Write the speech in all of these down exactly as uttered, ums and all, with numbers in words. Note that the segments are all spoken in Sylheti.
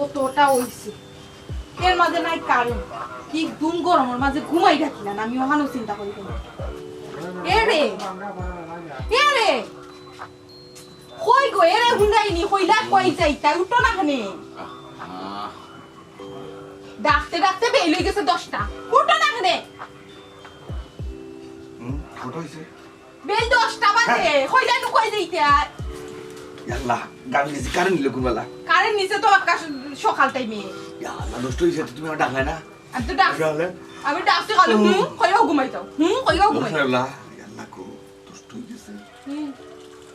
কতটা অইছে। এর মাঝে নাই কারেন্ট। কি ঘুম গরমর মাঝে ঘুমাই রাখি না, আমি অখানও চিন্তা করি কেনে। এ রে, এ রে, কই গো, এরে হুনাইনি, কইলা কই যাইতা, উঠো না কেনে। ডাকতে ডাকতে বেইল অই গেছে দশটা, উঠো না কেনে। হুম, কত হইছে? বেইল দশটা বাজে, কইলা নু কই যাইতা। ইয়াল্লা, গাড়ি নিচে কারেন্ট নিলে কোন বেলা? কারেন্ট নিচে তো আকাশ সকাল টাইমে। ইয়াল্লা, নষ্ট হইছে তো, তুমি আমার ডাকলে না? আমি তো ডাক-, তাহলে? আমি ডাকছি খালি, হুম, কইও ঘুমাই যাও। হুম, কইও ঘুমাই যাও। ইয়াল্লা, ইয়াল্লা গো, নষ্ট হই গেছে। হুম।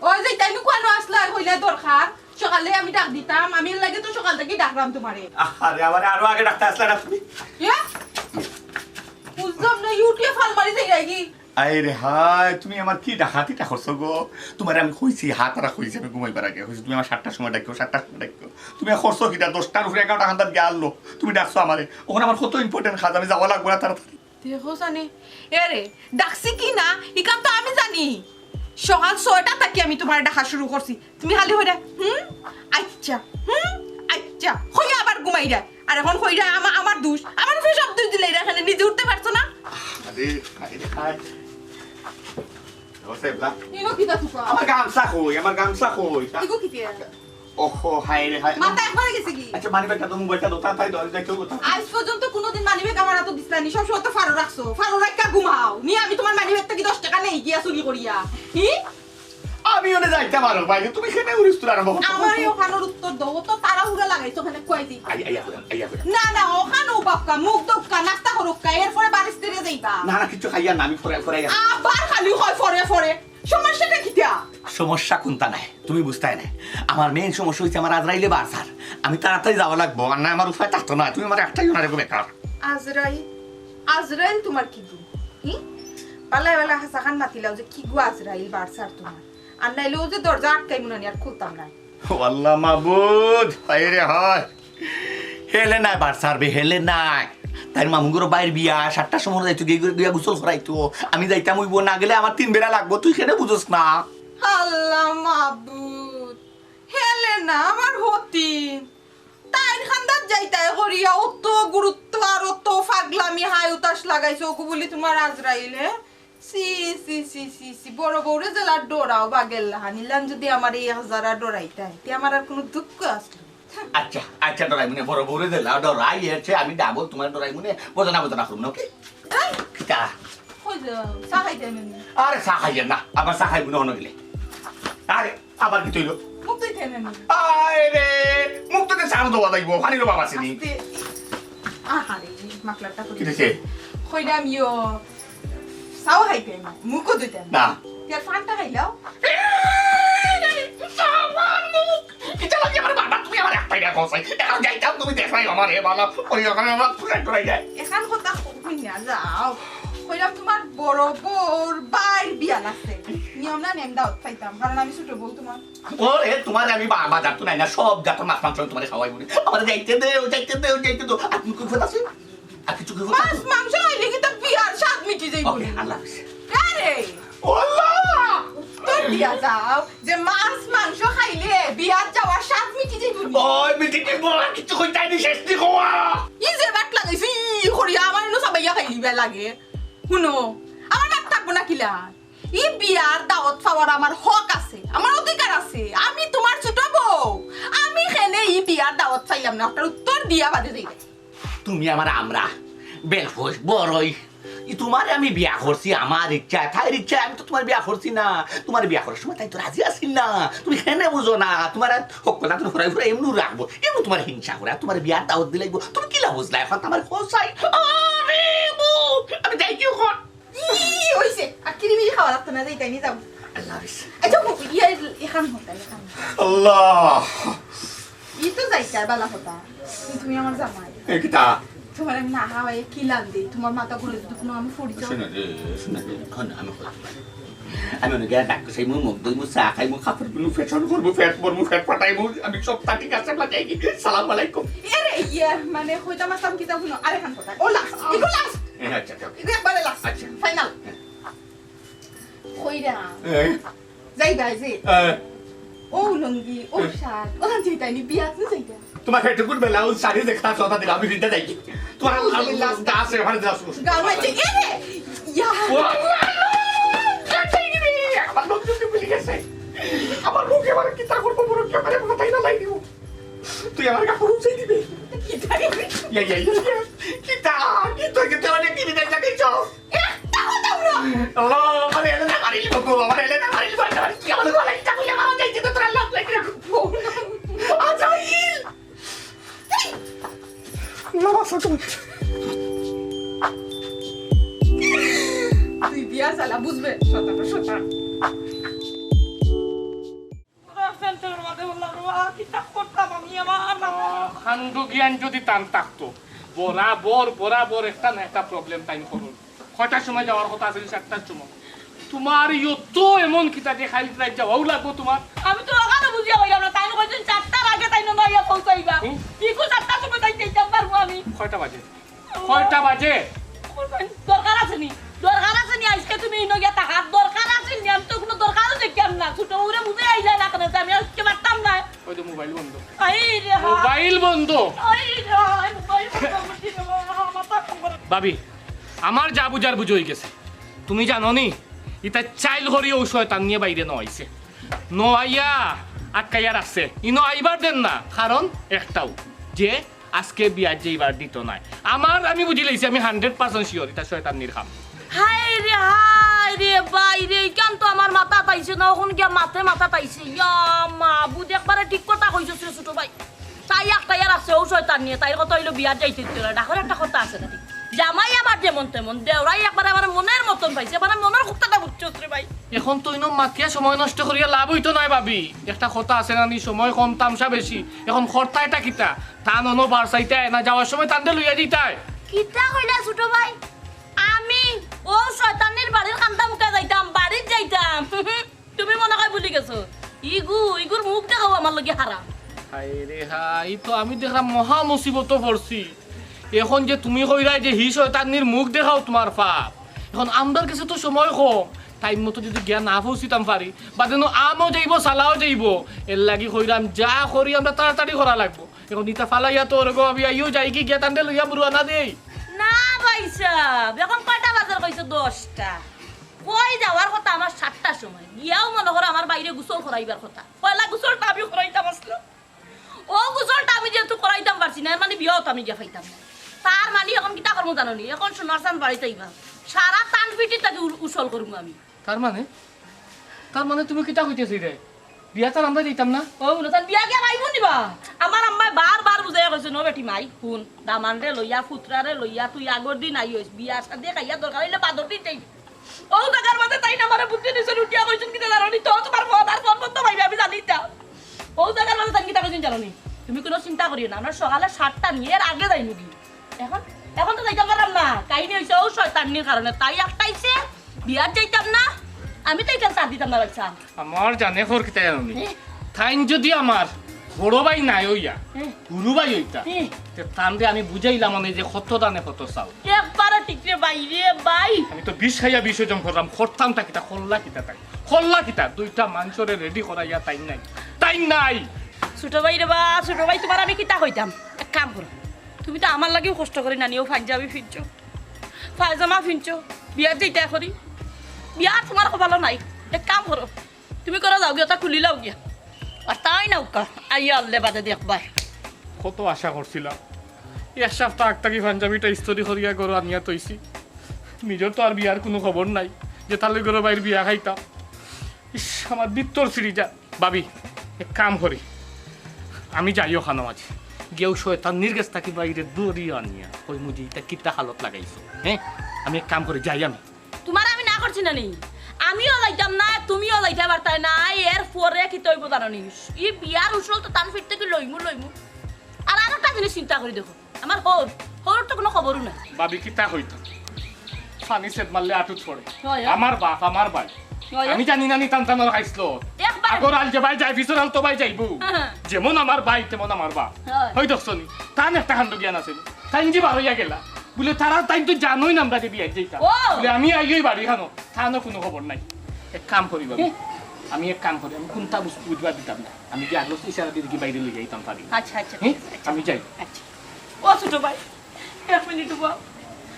ওই যে তাই নু কোন আসলা, কইলা দরকার। সকালে আমি ডাক দিতাম, আমি এর লাগি তো সকাল থাকি ডাকলাম তোমারে। আরে, আমারে আরো আগে ডাকতে আসলা না তুমি? ইয়া? বুঝলাম না, ইউটিউব ফাল মারি যাই নাকি? আয় রে হায়, তুমি আমার কি ডাকাতিটা করছো গো? তোমারে আমি কইছি, হাতারা কইছি আমি ঘুমাইবার আগে। কইছি, তুমি আমার সাতটার সময় ডাকিও, সাতটার সময় ডাকিও। তুমি আর করছো কিতা? দশটার উপরে এগারোটা খান্দাত গিয়া আনলো। তুমি ডাকছো আমারে। অখন আমার কত ইম্পর্টেন্ট কাজ, আমি যাওয়া লাগবো না তাড়াতাড়ি। দেখো জানি, এ রে, ডাকছি কি না, ইখান তো আমি জানি। সকাল ছয়টা থাকি আমি তোমারে ডাকা শুরু করছি। তুমি খালি কইরা, "হুম, আচ্ছা, হুম, আচ্ছা।" কইয়া আবার ঘুমাইরা। আর এখন কইরা আমা-, আমার দোষ। আমার উপরে সব দোষ দিলাইরা, এখানে নিজে উঠতে পারছো না? আরে, হায় রে, হায়। ও, সাহেব, না। ইনো কিতা তুকা? আমার গামছা কই? আমার গামছা কই? ইগো কিতা? ওহো, হায় রে, হায়। মাথা একবারে গেছে কি? আচ্ছা, মানি ব্যাগটা তো, মোবাইলটা তো, তাড়াতাড়ি ধরে দেখো কোথাও। আজ পর্যন্ত কোনোদিন মানি ব্যাগ আমার হাতে দিছলা নি, সবসময় তো ফারো রাখছো। ফারো রাখা ঘুমাও। নি আমি তোমার মানি ব্যাগ থাকি দশ টাকা নেই গিয়া চুরি করিয়া। হি? আমি ওনে যাইতে পারো, ভাই, তুমি কেনে উড়িস তোর আরম্ভ করছো? আমার এই ওখানোর উত্তর দাও, ও তো তাড়াহুড়া লাগাইছো ওখানে কই দি। আই, আই, আই, আই, আই। না, না, ওখানো বাপকা, মুখ দোক্কা, নাস্তা করুক্কা, এরপরে বারিস্তারে যাইবা। না, না, কিচ্ছু খাইয়া না, আমি ফরে, ফরে আইয়া। আবার খালি হয় ফরে, ফরে। সমস্যাটা কিতা? সমস্যা কোনটা নাই, তুমি বুঝতায় না। আমার মেইন সমস্যা হইছে আমার আজরাইলে বারছার। আমি তাড়াতাড়ি যাওয়া লাগবো, আর না আমার উপায় থাকতো না। তুমি আমার একটাই ওনারে বেকার। আজরাইল? আজরাইল তোমার কি গো? হি? বালা বালা হাসাখান মাতিলাও যে কি গো আজরাইল বারছার তোমার। আর নাইলে ও যে দরজা আটকাই মনে হয় আর খুলতাম না। ও আল্লাহ মাবুদ, হায় রে হায়। হেলে নাই বারছার বে, হেলে নাই। তাইর মামুগুর বাইর বিয়া, সাতটার সময় যাইতো, গিয়া, গিয়া গোসল করাইতো। আমি যাইতাম অইবো, না গেলে আমার তিন বেড়া লাগবো, তুই কেনে বুঝোস না? আল্লাহ মাবুদ, হেলে না আমার হতিন। তাইর খান্দাত যাইতায় করিয়া অত গুরুত্ব আর অত ফাগলামি হায় উতাস লাগাইছো, ওগু বুলি তোমার আজরাইল, হে? ছি, ছি, ছি, ছি, ছি, বড় বউরে যেলা ডরাও বাগের লাখান, ইলান যদি আমার এই এক জারা ডরাইতায়, তে আমার আর কোনো দুঃখ আসলো। আচ্ছা, আচ্ছা, ডরাই মনে, বড় বউরে যেলা ডরাই, এর চেয়ে আমি ডাবল তোমার ডরাই মনে, বোঝা না, বোঝা না করুন, ওকে? এই, কিতা? কই যাও? চা খাইতে আইবেন নি? আরে, চা খাইয়ের না, আবার চা খাইবো না অন্য গেলে। আরে, আবার কিতা অইলো? মুখ ধুইতে আইবেন নি? আয় রে, মুখ তো সামনে দেওয়া যাইবো, পানির অভাব আছে নি? আস্তে। আহারে, মাফলারটা কই? কি দেখে? কইলাম ইয়ো, চাও খাইতে না, মুখও ধুইতে না। না। তে পানটা খাইলাও? এই, আমার মুখ। কিতা লাগে আমার বাবা, তুমি আমার একটাই দেখো, চাই। এখন যাইতাম, তুমি দেখলাই আমার, হে বাবা, ওই ওখানে আমার পুরাই টুরাই যায়। এখান কথা কই না, যাও। কইলাম তোমার বড় বউর বাইর বিয়া লাগছে। নিয়ম না নেম দাও, খাইতাম, কারণ আমি ছোট বউ তোমার। ওরে, তোমারে আমি বা-, বাজার তো নাই না, সব জাতর মাছ মাংস আমি তোমারে খাওয়াই মনে। আমারে যাইতে দেও, যাইতে দেও, যাইতে দেও। আর তুমি কই কথা আছে? আর কিছু কই কথা আছে? মাছ মাংস খাইলে কিন্তু বিয়ার স্বাদ মিটি যাইবো। ওকে, আল্লাহ হাফেজ। আরে! ও আল্লাহ! উত্তর দিয়া যাও যে মাছ মাংস খাইলে বিয়ার যাওয়ার স্বাদ মিটি যাইবো নি? ওই মিটি যাইবো, আর কিছু কইতাই নি, শেষ নি কওয়া। ই যে বাট লাগাইছি, ই করিয়া আমার ইনো সাবাইয়া খাইলিবা লাগে। হুনো, আমার বাট থাকবো না কিলা? ই বিয়ার দাওয়াত পাওয়ার আমার হক আছে, আমার অধিকার আছে। আমি তোমার ছোট বউ, আমি কেনে ই বিয়ার দাওয়াত পাইলাম না? আপনার উত্তর দিয়া বাদে যাইবে। তুমি আমার আমরা, বেলফুস, বড়ই। ই তোমারে আমি বিয়া করছি আমার ইচ্ছায়, তাইর ইচ্ছায়। আমি তো তোমারে বিয়া করছি না। তোমারে বিয়া করার সময় তাই তো রাজি আছিল না। তুমি কেনে বুঝো না? তোমার আর হক কথা তুমি ফুরাই ফুরাই এমনু রাখবো, এমনু তোমার হিংসা করে, আর তোমার বিয়ার দাওয়াত দিলাইবো। তুমি কিলা বুঝলা এখন তোমার কোসাই? আরে বউ, আমি যাই কি এখন? ই, অইছে। আর কিরিমিরি খাওয়া লাগতো না, যাইতাই নি, যাও। আল্লাহ হাফেজ। এই যাও, ইয়া, এখান হতা, এখান। আল্লাহ। ই তো যাইতাই, বালা কথা। কিন্তু তুমি আমার জামাই। এ, কিতা? তোমার আমি না খাওয়াই কি লাভ দেই? তোমার মাথা ঘুরে যদি কোনো আমি পড়ি যাও। শোনো রে, শোনো রে, এখন আমি কই। আমি অনেক ডাক্তার সাহেব, মুখ দইমু, চা খাইমু, কাপড় পিনু, ফ্যাশন করবো, ফ্যাট করবো, ফ্যাট পাঠাইমু, আমি সব তা ঠিক আছে, আমরা যাই। সালাম আলাইকুম। এরে, ইয়ে, মানে, কইতাম আসলাম কিতা হুনো? আরেকখান কথা। ও লাস্ট, ইগু লাস্ট। এ, আচ্ছা, আচ্ছা। ইগু একবারে লাস্ট। আচ্ছা। ফাইনাল। হ্যাঁ। কইরা। এ? যাই ভাই, জি। এ? ও লুঙ্গি, ও শার্ট, ও লাঞ্চি তাইনি বিয়াত নি যাইতা। তোমার হেটুকুর বেলা ও শাড়ি দেখতা সদা দিলা, আমি ফিরতে যাই। তোমার ও আলু শাড়ি। দাস এবার দাস। গাল মারছে, এ রে, ইয়া। ও আল্লাহ, কাটাই গেলি, আমার লোক যদি ভুলে গেছে। আমার লোক এবার কিতা করবো, বড় কি আমার মাথায় না লাই দিব। তুই আমার কাপড় উঠাই দিবে। কিতা রে? ইয়া, ইয়া, ইয়া, ইয়া। কিতা? কিতা, কিতা অনেক টিভি দেখ লাগাইছ? একটা কথা বলো। ও, আমার এলে না মারিল, বাবু, আমার এলে না মারিল, বাবু, আমার কি আমার গলা ইটা কইলে আমার যাইতে তো তোর লাভ লাগে না। আজাইল। না, বাসা তো। তুই বিয়া চালা, বুঝবে, শতানো, শতান। খান্ডু জ্ঞান যদি তান থাকতো, বরাবর, বরাবর একটা না একটা প্রবলেম তাইন করুন। কয়টার সময় যাওয়ার কথা আছিল? সাতটার সময়। তোমার ইয়ো তো এমন কিতা যে খাইল রাইত যাওয়াও লাগবো তোমার। আমি তো ওখানে বুঝিয়া কইলাম না, তাইন কইছেন চারটার আগে তাইন না ইয়া পৌঁছাইবা। হুম? ইগু চারটার সময় তাইন যাইতাম পারবো আমি। কয়টা বাজে? কয়টা বাজে? দরকার আছে নি? দরকার আছে নি? আজকে তুমি ইনো গিয়া থাকার দরকার আছে নি? আমি তো কোনো দরকারও দেখিয়ার না। ছোট বউরে বুঝে আইলা না কেন? আমি আজকে পারতাম না। ওই তো মোবাইল বন্ধ। আই রে হা। মোবাইল বন্ধ। আই রে হা, মোবাইল বন্ধ করছি রে বাবা, মাথা কাম করে। ভাবি, আমার যা বুঝার বুঝ অই গেছে। তুমি জানো নি, ইতা চাইল করি ও শয়তান নিয়ে বাইরে ন আইছে। ন আইয়া আটকাইয়ার আছে। ইনো আইবার দেন না। কারণ একটাও, যে আজকে বিয়ার যে ইবার দিত নাই। আমার আমি বুঝি লইছি, আমি হান্ড্রেড পার্সেন্ট শিওর, ইটা শয়তাননির কাম। হায় রে, হায় রে, ভাই রে, ইখান তো আমার মাথাত আইছে না, অখন গিয়া মাতে মাথাত আইছে। ইয়া মাবুদ, একবারে ঠিক কথা কইছস রে ছোট ভাই। তাই একটা ইয়ার আছে, ও শয়তান নিয়ে, তাইর কথা অইলো বিয়ার যাইতে দিত না। ডাকর একটা কথা আছে নাকি? জামাই আবার যেমন তেমন, দেওরাই একবারে আমার মনের মতন পাইছে, মানে মনের কথাটা বুঝছস রে ভাই। এখন তো ইনো মাতিয়া সময় নষ্ট করিয়া লাভ অইতো নায় ভাবি। একটা কথা আছে না নি, সময় কম তামশা বেশি। এখন খরতা এটা কিতা? তান অনো বারসাইতায় না, যাওয়ার সময় তানরে লইয়া দিতায়। কিতা কইলা ছোট ভাই? আমি ও শয়তানির বাড়ির কান্দা মুখা যাইতাম, বাড়িত যাইতাম? তুমি মনে হয় ভুলি গেছো, ইগু, ইগুর মুখ দেখাও আমার লগে হারাম। হায় রে হায়, ই তো আমি দেখলাম মহা মুসিবত পড়ছি। এখন যে তুমি কইরায় যে হি শয়তানির মুখ দেখাও তোমার পাপ, এখন আমরার কাছে তো সময় কম, টাইম মতো যদি গিয়া না পৌঁছিতাম পারি, বাদে নু আমও যাইবো, সালাও যাইবো। এর লাগি কইরাম যা করি আমরা তাড়াতাড়ি করা লাগবো। এখন ইতা ফালাইয়া তো ওরকম আমি আইও যাই কি গিয়া তানরে লইয়া বুরুয়া না দেই। না ভাই সাহেব, এখন কয়টা বাজার কইছো? দশটা। কই যাওয়ার কথা আমার সাতটার সময়, গিয়াও মনে করো আমার বাইরে গোসল করাইবার কথা। পয়লা গোসলটা আমি করাইতাম আসলো, ও গোসলটা আমি যেহেতু করাইতাম পারছি না, এর মানে বিয়াও তো আমি গিয়া পাইতাম না। তার মানে এখন কিতা করমু জানো নি? এখন সোনার চান বাড়িতে আইবা, সারা তান পিটি তাকে উ-, উসল করমু আমি। তার মানে? তার মানে তুমি কিতা কইতেছি রে? বিয়া তার আমরা দিতাম না? ও, তার বিয়া গিয়া পাইবো নিবা? আমার আম্মায় বারবার বুঝাইয়া কইছে, "নো বেটি মাই, হুন, দামানরে লইয়া, ফুতরারে লইয়া, তুই আগর দিন আইস, বিয়া শাদি খাইয়া দরকার অইলে বাদর দিন যাইবি।" ও জাগার মাঝে তাইন আমারে বুদ্ধি দিছইন, উঠিয়া কইছইন কিতা জানো নি? তো তোমার ফোন আর ফোন করতে পাইবে, আমি জানি তা। ও জাগার মাঝে তাইন কিতা কইছইন জানো নি? তুমি কোনো চিন্তা করিও না, আমরা সকালে সাতটা নিয়ে এর আগে যাইমু কি। এখন, এখন তো যাইতাম পারলাম না, কাহিনী হইছে ও শয়তানির কারণে, তাই একটাইছে বিয়ার যাইতাম না, আমি তো এখানে সাথ দিতাম না বাচ্চা। আমার জানে খর কিতা জানো নি? এ? তাইন যদি আমার বড় ভাই নাই হইয়া, এ? গুরু ভাই হইতা, এ? তে তানরে আমি বুঝাইলাম মানে যে কত দানে কত চাও। একবারে ঠিক রে ভাই রে ভাই। আমি তো বিষ খাইয়া বিষ হজম করলাম, করতাম তা কিতা, করলা কিতা তাই? করলা কিতা? দুইটা মানষরে রেডি করাইয়া তাই নাই, তাই নাই। ছোট ভাই রে বা, ছোট ভাই, তোমার আমি কিতা কইতাম? এক কাম করো, তুমি তো আমার লাগিও কষ্ট করি নানি, ও পাঞ্জাবি ফিনছো, পায়জামা ফিনছো, বিয়ার যাইতা করি, বিয়ার তোমার কপালো নাই। এক কাম করো, তুমি করো যাও গিয়া, ওটা খুলি লাও গিয়া। আর তাই না উকা, আইয়া আল্লে বাদে দেখবায়। কত আশা করছিলাম, এক সপ্তাহ আগ থাকি পাঞ্জাবিটা ইস্ত্রি করিয়া ঘরো আনিয়া থইছি। নিজর তো আর বিয়ার কুনু খবর নাই, যে তার লগে ঘরো বাইর বিয়া খাইতাম। ইস, আমার ভিতর ছিড়ি যা। ভাবি, এক কাম করি, আমি যাই ওখানো মাঝে গিয়া ও শয়তানির গেছ থাকি বাইরে দৌড়িয়া আনিয়া কইমু যে ইতা কিতা হালত লাগাইছো, হ্যাঁ? আমি এক কাম করি, যাই আমি। তোমার আমি না করছি না নি? আমিও যাইতাম না, তুমিও যাইতা পারতায় না। এর পরে কিতা অইবো জানো নি? ই বিয়ার উসল তো তান ফির থাকি লইমু, লইমু। আর আরো একটা জিনিস চিন্তা করি দেখো, আমার হউর, হউরর তো কুনু খবরও নাই। ভাবি, কিতা কইতা? পানি সেদ মারলে আটুত পড়ে। হয়, হয়। আমার বাপ, আমার ভাই। হয়, হয়। আমি জানি না নি তান তানর খাইছলত। একবার আগর আল যে ভাই যায়, পিছর আল তো ভাই যাইবো। হ্যাঁ, হ্যাঁ। যেমন আমার ভাই, তেমন আমার বাপ। হয়। হই দেখছো নি? তান একটা কাণ্ড জ্ঞান আছে নি? তাইন যে বার অইয়া গেলা। বুলে, "তারা তাইন তো জানোই না আমরা যে বিয়াত যাইতাম।" ও। বুলে, "আমি আইয়াই বাড়ি খানো।" তানও কুনু খবর নাই। এক কাম করি ভাবি। এ? আমি এক কাম করি, আমি কুন্তা বুঝ-, বুঝবার দিতাম না। আমি কি আগলো ইশারা দি দেখি বাইরে লই যাইতাম পারি? আচ্ছা, আচ্ছা, হুম? ঠিক আছে, আচ্ছা। আমি যাই। আচ্ছা। ও ছোট ভাই, এক মিনিট বল।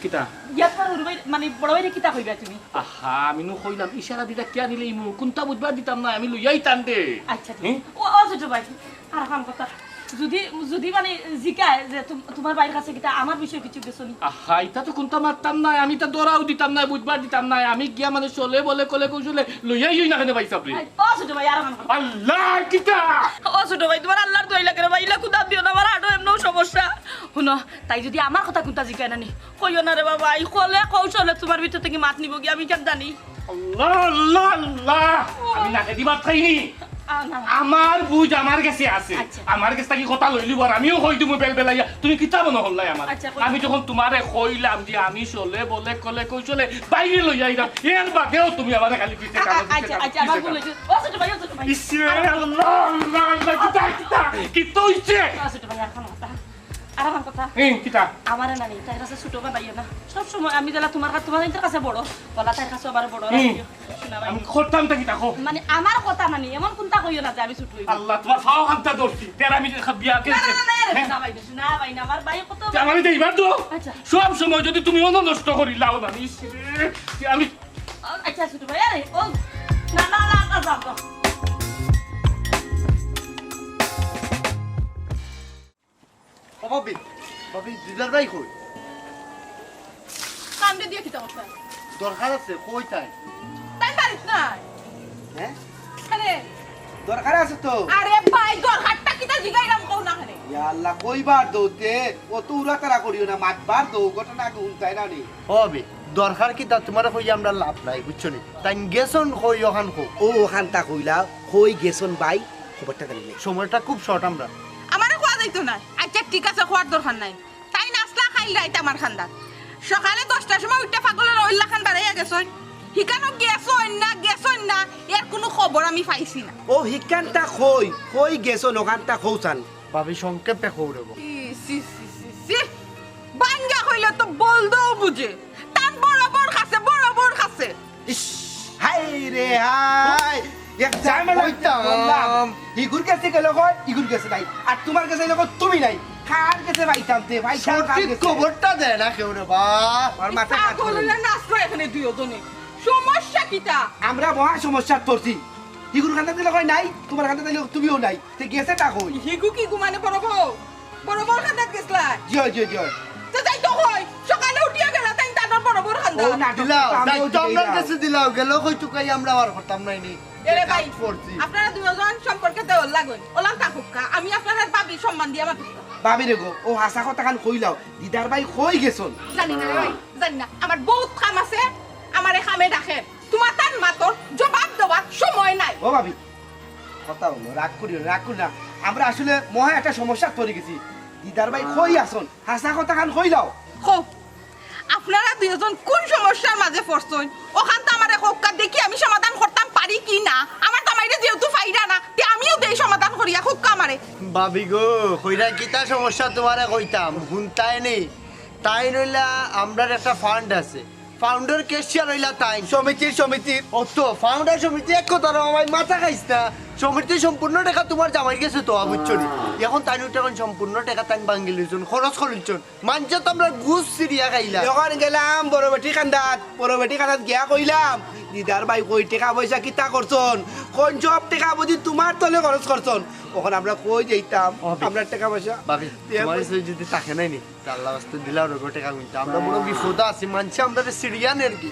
কিতা? ইয়াত আর হুরু ভাই, মানে বড় ভাইরে কিতা কইবা তুমি? আহা, আমি নু কইলাম, ইশারা দিতা কিয়া নিলে ইমু? কুন্তা বুঝবার দিতাম না, আমি লই যাইতাম দে। আচ্ছা, ঠিক হুম? আছে। ও, ও ছোট ভাই, আর কাম কথা। যদি, যদি মানে জিকায় যে তুম-, তুমার ভাইর কাছে কিতা আমার বিষয়ে কিছু গেছো নি? আহা, ইতা তো কুন্তা মাততাম নায়, আমি ইতা ধরাও দিতাম নায়, বুঝবার দিতাম নায়। আমি গিয়া মানে চলে বলে কলে কৌশলে লইয়াই অই না কেনে ভাই সাবরে। ও ছোট ভাই, আর আমার কথা। আল্লাহ, কিতা? ও ছোট ভাই, তুমার আল্লাহর দোয়াই লাগে রে ভাই, ইলা কুদাম দিও না, আমার হাড়ও এমনেও সমস্যা। হুনো, তাই যদি আমার কথা কুন্তা জিকায় না নি, কইও না রে বাবা, ই কলে কৌশলে তুমার ভিতর থাকি মাত নিবো গি, আমি কেন জানি। আল্লাহ, আল্লাহ, আল্লাহ। আমি নাকে দিবার চাইনি। আ, না। আমার বুঝ আমার গেছে আছে। আচ্ছা। আমার গেছ থাকি কথা লইলিবো আর আমিও কই দিমু বেল বেলাইয়া। তুমি কিতা মনো করলায় আমার? আচ্ছা, কই- আমি যখন তুমারে কইলাম যে আমি চলে বলে কলে কৌশলে বাইরে লই আইলাম, এর বাদেও তুমি আমারে খালি পিছে আ, আ, কানো, পিছে আচ্ছা, কানো, আচ্ছা, আমার পিছে ভুল কানো। অইছে। ও ছোট ভাই, ও ছোট ভাই। ইসে, আল্লাহ, আল্লাহ, আল্লাহ, কিতা, কিতা, কিতা অইছে? ও ছোট ভাই, আর কোনো কথা। আর আমার কথা। এই, কিতা? আমারে নানি, তাইর কাছে ছোট বানাইও না। সব সময় আমি যেলা তুমার কা-, তুমার নিজের কাছে বড়, বলা তাইর কাছে আবার বড় হুম। রাখিও। শোনা ভাই। আমি করতাম তো কিতা, কও? মানে আমার কথা নানি, এমন কুন্তা কইও না যে আমি ছোট অইব। আল্লাহ, তুমার পাও হান্তা ধরছি, তেরা আমি দেখা বিয়া না, না, না, না, হ্যাঁ? শোনা ভাই, শোনা ভাই, না, আমার ভাই কত তে আমারে তো এইবার তো আচ্ছা। সব সময় যদি তুমি অন্য নষ্ট করি লাও না, ইস রে, আমি আচ্ছা, ছোট ভাই, আরে, ও, না, না, না, না, যাও, যাও। ও ভাবি, ভাবি, দিদার ভাই কই? কান্দে দিয়ে কিতা করতে? দরকার আছে, কই তাই? তাই বাড়িত নাই। হ্যাঁ? আরে। দরকার আছে তো। আরে ভাই, দরকারটা কিতা জিগাইলাম কও না কেনে? ইয়া আল্লাহ, কইবার দৌতে, অত উড়াতাড়া করিও না, মাতবার দৌ, ঘটনা আগে হুনতায় না নি। ও ভাবি, দরকার কিতা তুমারে কই আমরা লাভ নাই, বুঝছো নি? তাইন গেছইন কই অখান কও। ও অখানতা কইলা, কই গেছইন ভাই, খবরটা জানি না। সময়টা খুব short আমরা। আমারে কওয়া যাইতো না। আচ্ছা ঠিক আছে, কওয়ার দরকার নাই। তাইন আছলা কাইল রাইত আমার কান্দাত। সকালে দশটার সময় উঠিয়া পাগলর অইল্লাখান বাড়াইয়া গেছইন। হিকানো গেছইন না, গেছইন না, এর কুনু খবর আমি পাইছি না। ও হিকানতা কই, কই গেছইন অখানতা কও চাইন। ভাবি সংক্ষেপে কও রে বা। ছি, ছি, ছি, ছি, ছি। বাঙ্গা কইলে তো বলদও বুঝে। তান বড় বউর কাছে, বড় বউর কাছে। ইশ, হায় রে হায়। এক ঝামেলা করলাম। ইগুর গেছে গেল কই, ইগুর গেছে নাই। আর তুমার গেছে গেল কই, তুমি নাই। কার গেছে পাইতাম তে, পাইতাম কার গেছে? সঠিক খবরটা দেয় না কেউ রে বা। আমার মাথা খারাপ করে। পাগল অইলা নাচলো এখানে দুইজনে। সমস্যা কিতা? আমরা মহা সমস্যাত পড়ছি। ইগুর কান্দাত গেল কই নাই, তুমার কান্দাত গেল তুমিও নাই। তে গেছেটা কই? হিগু কিগু মানে বড় বউ? বড় বউর কান্দাত গেছলা? জি অয়, জি অয়, জি অয়। তে যাইতো কই? সকালে উঠিয়া গেলা তাইন তানর বড় বউর কান্দাত। ও নাটক দিলাও, তো আমিও দায়িত্ব আমরার দিলাম। গেছে দিলাও, গেল কই তুকাই আমরা আর করতাম নাইনি। এরে ভাই, কাজ করছি। আপনারা দুইজন সম্পর্কে দেওয়ার লাগইন। ওলান থাকুক্কা, আমি আপনারার ভাবির সম্মান দিয়া মাতুক্কা। ভাবি রে গো, ও হাছা কথাখান কইলাও, দিদার ভাই কই গেছইন? জানি না রে ভাই, জানি না। আমার বউত কাম আছে, আমারে কামে ডাকের। তুমার তান মাতর জবাব দেওয়ার সময় নাই। ও ভাবি, কথা বলো, রাগ করিও না, রাগ করিও না। আমরা আসলে মহা একটা সমস্যাত পড়ি গেছি। দিদার ভাই কই আছইন? হাছা কথাখান কইলাও। কও, আপনারা দুইজন কুন সমস্যার মাঝে পড়ছইন? অখানতা আমারে কউক্কা, দেখি আমি সমাধান করতাম পারি কি না। আমার জামাইরে যেহেতু পাইরা না, তে আমিও দেই সমাধান করিয়া, কউক্কা আমারে। ভাবি গো, কইরা কিতা সমস্যা তুমারে কইতাম, হুনতায় নি। তাইন অইলা আমরার একটা fund আছে, fund-র cashier অইলা তাইন। সমিতির, সমিতির। ও তো, fund আর সমিতি এক কথা রে বা, মাথা খাইছ না। সমিতির সম্পূর্ণ টেকা তুমার জামাইর গেছে তো, বুঝছো নি? অখন তাইন অউ টেকা, সম্পূর্ণ টেকা তাইন ভাঙ্গি লইছইন, খরচ করিলছইন। মানষে তো আমরার গুছ ছিড়িয়া খাইলা। অখন গেলাম বড় বেটির কান্দাত, বড় বেটির কান্দাত গিয়া কইলাম, দিদার ভাই কই, টেকা পয়সা কিতা করছইন? কইন সব টেকা বুঝি তুমার তলে খরচ করছইন। অখন আমরা কই যাইতাম? ও ভাবি, আমরার টেকা পয়সা? ভাবি, তুমার গেছে যদি থাকে নাই নি, তে আল্লার ওয়াস্তে দিলাও রে গো টেকা কুন্তা। আমরা বড় বিপদো আছি, মানষে আমরারে ছিড়িয়া নের গি।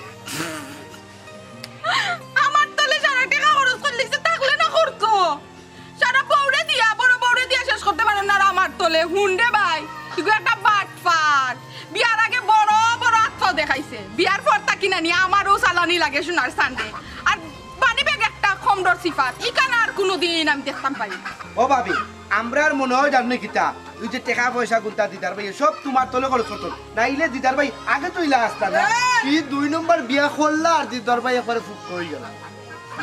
আমার তলে সারা টেকা খরচ করিলিছে, থাকলে না করতো। সারা বউরে দিয়া, বড় বউরে দিয়া শেষ করতে পারেন না আর আমার তলে। হুন রে ভাই, ইগু একটা বাটপার। বিয়ার আগে বড় বড় আতফাও দেখাইছে। বিয়ার পর থাকি নানি আমারও চালানি লাগে সোনার সান্ডে। আর money bag একটা কমডর সিফাত। ইখান আর কুনুদিন আমি দেখতাম পারি না। ও ভাবি, আমরার মনে অয় জানো নি কিতা? অউ যে টেকা পয়সা কুন্তা দিদার ভাই, সব তুমার তলে খরচ করছইন। নাইলে দিদার ভাই আগে তো ইলা আছতা না। এই! ই দুই নম্বর বিয়া করলা আর দিদার ভাই একবারে ফুক্কা অইগেলা।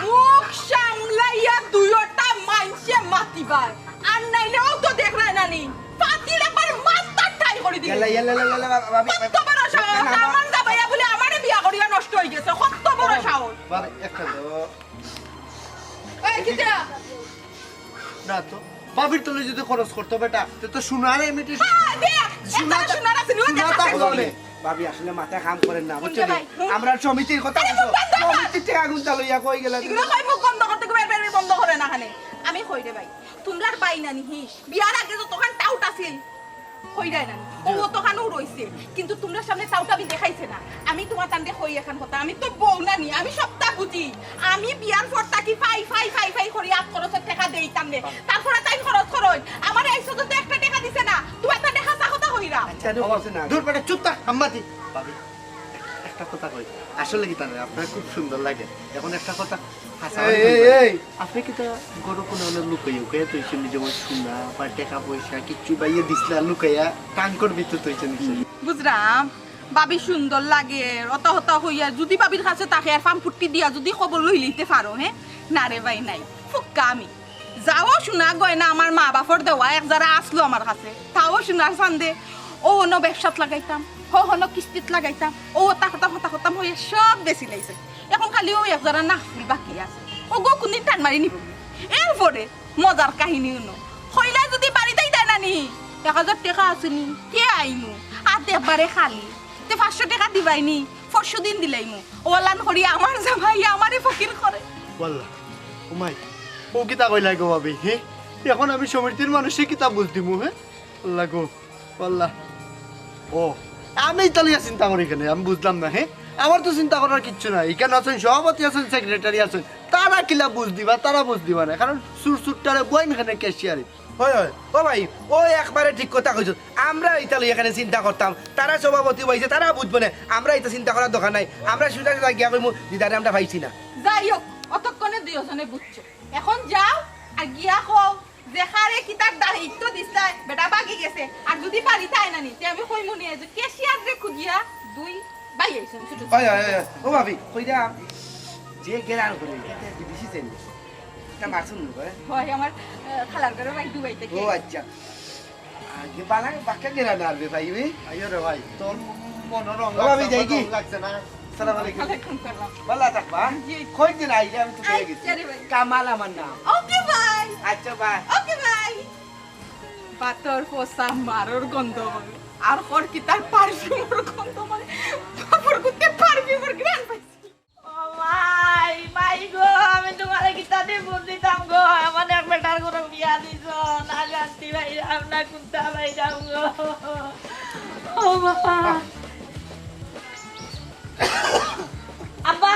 মুখ সামলাইয়া দুইওটা মানষে মাতিবায়। আর নাইলে অউ তো দেখরায় নানি। পাতিল একবারে মাথার ঠাই করি দিল। ইয়াল্লা, ইয়াল্লা, ইয়াল্লা, ইয়াল্লা, ভাবি, কত বড় সাহস, না, না, আমার জামাইয়ে বুলে আমারে বিয়া করিয়া নষ্ট অইগেছে। কত বড় সাহস। ভাবি, একটা দাও। কিতা? না তো, ভাবির তলে যদি খরচ করতো বেটা, তে তো সোনার এমনিতে হ্যাঁ, দেখ, সোনা একটা সোনার আছে, নিয়ে সোনা দেখ। থাকলো নে। ভাবি, আসলে মাথা কাম করেন না, বুঝছো বুঝলে নি? ভাই, হুম। আমরা সমিতির কথা আরে, বলছো। মুখ বন্ধ কর। সমিতির টেকা গুন চালু ইয়া কই গেলা? এগুলো কই মুখ বন্ধ করতে কই, বের, বের, বের, বন্ধ করে না খানে। আমি কই রে ভাই, তোমরার ভাই নানি হিস। বিয়ার আগে যতখান টাউট আছিল, কই যায় নানি। ও জি। অতখানও রইছে। কিন্তু তোমরার সামনে টাউট আমি দেখাইছে না। আমি তোমার তানরে কই এখান কথা। আমি তো বউ নানি, আমি সবটা বুঝি। আমি বিয়ার পর থাকি ফাই, ফাই, ফাই, ফাই করি আত খরচের টেকা দেই তানরে। তারপরে তাই খরচ করইন। আমারে এই সুযোগ একটা টেকা দিছে না। তোমার তানরে হাসা কথা কইরা। আচ্ছা, রে, বলছে না। দূর বেটা, চুপ থাক, আম্মাতি। ভাবি, একটা কথা কই, আসলে কিতা নায়, আপনার খুব সুন্দর লাগে। এখন একটা কথা, হাসা এই, এই, এই। আপনি কিতা ঘরো কোনো অনো লুকাইয়া, লুকাইয়া তো এসে নিজে আমার সোনা বা টাকা পয়সা কিচ্ছু বাইয়ে দিছলা, লুকাইয়া টাঙ্কর ভিতরে তো এসে নিজে। বুঝলাম, ভাবি সুন্দর লাগে, অত হতা হইয়া যদি ভাবির কাছে থাকে আর ফাম ফুটি দিয়া যদি খবর লই লইতে পারো, হ্যাঁ? না রে ভাই, নাই, ফুক্কা আমি। যাও সোনা গয়না আমার মা বাপর দেওয়া এক যারা আসলো আমার কাছে, তাও সোনার চান্দে, ও হনো ব্যবসাত লাগাইতাম, হো হনো কিস্তিত লাগাইতাম, ও হতা হতা হতা হতাম হইয়া সব বেশি লাইছে। এখন খালি ওই এক যারা নাক ফুল বাকি আছে, ও গো কোনদিন টান মারি নিব। এরপরে মজার কাহিনী হুনো, কইলা যদি বাড়িতেই দেয় না নি, এক হাজার টেকা আছে নি, কে আইমু, আর একবারে খালি, তে পাঁচশো টেকা দিবাই নি, পরশু দিন দিলাইমু। ওলান করি আমার জামাই আমারে ফকির করে। ওয়াল্লা, উমাই, ও কিতা কইলা গো ভাবি, হে? এখন আমি সমিতির মানুষে কিতা বুঝ দিমু, হে? আল্লাহ গো, আল্লাহ। ও, আমি ইতালিয়া চিন্তা করি কেনে, আমি বুঝলাম না, হে? আমার তো চিন্তা করার কিচ্ছু নাই। এখানে আছেন সভাপতি, আছেন সেক্রেটারি আছেন, তারা কিলা বুঝ দিবা, তারা বুঝ দিবা না, কারণ সুর সুরটারে বইন এখানে ক্যাশিয়ারে। হয়, হয়। ও ভাই, ও একবারে ঠিক কথা কইছো। আমরা ইতালি এখানে চিন্তা করতাম, তারা সভাপতি বইছে, তারা বুঝবো না। আমরা ইতা চিন্তা করার দরকার নাই। আমরা সুজা সুজা গিয়া কইমু, "দিদারে আমরা পাইছি না।" যাই হোক, অতক্ষণে দুইজনে বুঝছো। এখন যাও, আর গিয়া কও, যেখারে কিতার দায়িত্ব দিছলায়, বেটা ভাগি গেছে। আর যদি বাড়িত আয় না নি, তে আমি কইমু নি যে ক্যাশিয়াররে খুঁজিয়া দুই ভাই আইছইন, ছোট ছোট। হয়, হয়, হয়। ও ভাবি, কইরা যে গেরান করে, এটা বিদেশি চাইল। এটা মারছুন নি, ভাই? হয়, আমার, আহ, খালার ঘরে ভাই দুবাই থেকে। ও আচ্ছা। আগে বালা বাক্কা গেরান আর বে ভাই, ওই। আইও রে ভাই, তোর মন রং ও ভাবি, লাগছে, যাই আমার কি? রং লাগছে না। সালাম আলাইকুম। ওয়ালাইকুম সালাম। ভালা থাকবা? জি। কয়দিন আইলে আমি তো আচ্ছা পেয়ে গেছি। রে ভাই। কামাল আমার নাম। ওকে ভাই। আচ্ছা, ভাই। ওকে ভাই। বাতর পচা মারর গন্ধ বলে। আর খর কিতার পারফিউমর গন্ধ বলে। বাপর গুতে পারফিউমর ঘ্রাণ পাইছি। ও মাই, মাই গো, আমি তোমারে কিতা দি বুঝ দিতাম গো? এমন এক বেটার ঘরো বিয়া দিছো, না শান্তি পাইরাম, না কুন্তা পাইরাম গো। ও মা। আব্বা,